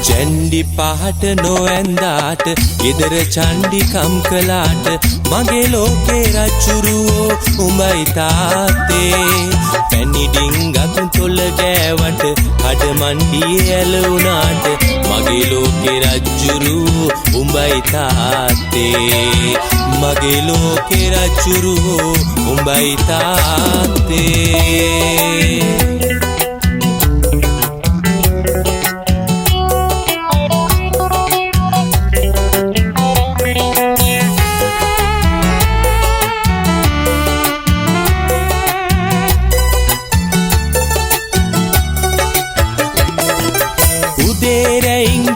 චණ්ඩි පහට නොඇන්දාට ගෙදර චණ්ඩිකම් කළාට මගේ ලෝකේ රජ්ජුරුවෝ උඹයි තාත්තේ. පැණි ඩිංගක් තොල ගෑවට කඩ මණ්ඩියේ ඇල වුණාට මගේ ලෝකේ රජ්ජුරුවෝ උඹයි තාත්තේ. මගේ ලෝකේ රජ්ජුරුවෝ උඹයි තාත්තේ.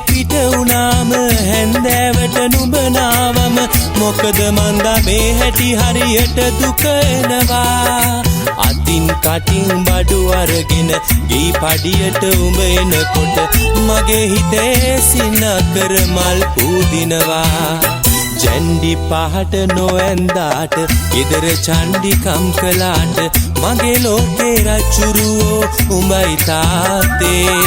පිට වුණාම හැන්දෑවට නුඹ නාවම මොකද මන්දා මේ හැටි හරියට දුක එනවා. අතින් කටින් බඩු අරගෙන ගෙයි පඩියට උඹ එනකොට මගේ හිතේ සිනකර මල් පූදිනවා. චණ්ඩි පහට නොඇන්දාට ගෙදර චණ්ඩිකම් කළාට මගේ ලෝකේ රජ්ජුරුවෝ උඹයි තාත්තේ.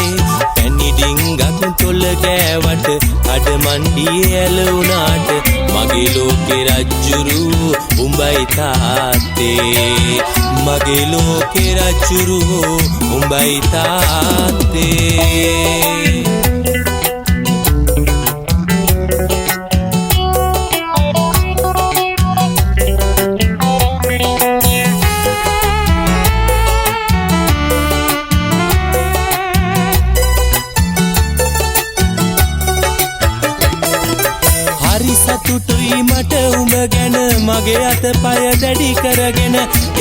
පැණි ඩිංගක් තොල ගෑවට කඩ මණ්ඩියේ ඇල වුණාට මගේ ලෝකේ රජ්ජුරුවෝ උඹයි තාත්තේ. මගේ ලෝකේ රජ්ජුරුවෝ උඹයි තාත්තේ. හරි සතුටුයි මට උඹ ගැන මගේ අත පය දැඩි කරගෙන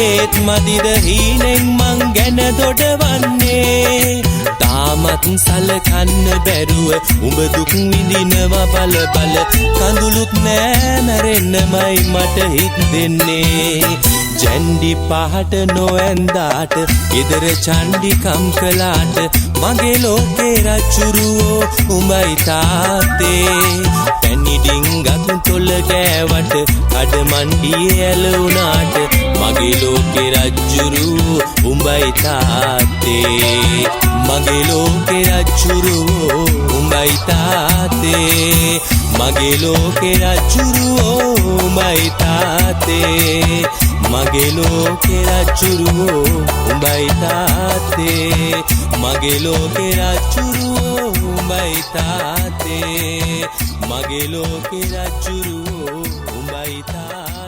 ඒත් මදිද හීනෙන් මං ගැන දොඩවන්නේ. තාමත් සලකන්න බැරුව උඹ දුක් විඳිනවා බල බල කඳුළුත් නෑ මැරෙන්නමයි මට හිත් දෙන්නේ. චණ්ඩි පහට නොඇන්දාට ගෙදර චණ්ඩිකම් කළාට මගේ ලෝකේ රජ්ජුරුවෝ උඹයි තාත්තේ. පැණි ඩිංගක් තොල ගෑවට කඩ මණ්ඩියේ ඇල වුණාට මගේ ලෝකේ රජ්ජුරුවෝ උඹයි තාත්තේ. මගේ ලෝකේ රජ්ජුරුවෝ උඹයි තාත්තේ. මගේ ලෝකේ රජ්ජුරුවෝ උඹයි තාත්තේ. මගේ ලෝකේ රජ්ජුරුවෝ උඹයි තාත්තේ. මගේ ලෝකේ රජ්ජුරුවෝ උඹයි තාත්තේ. මගේ ලෝකේ රජ්ජුරුවෝ උඹයි තාත්තේ.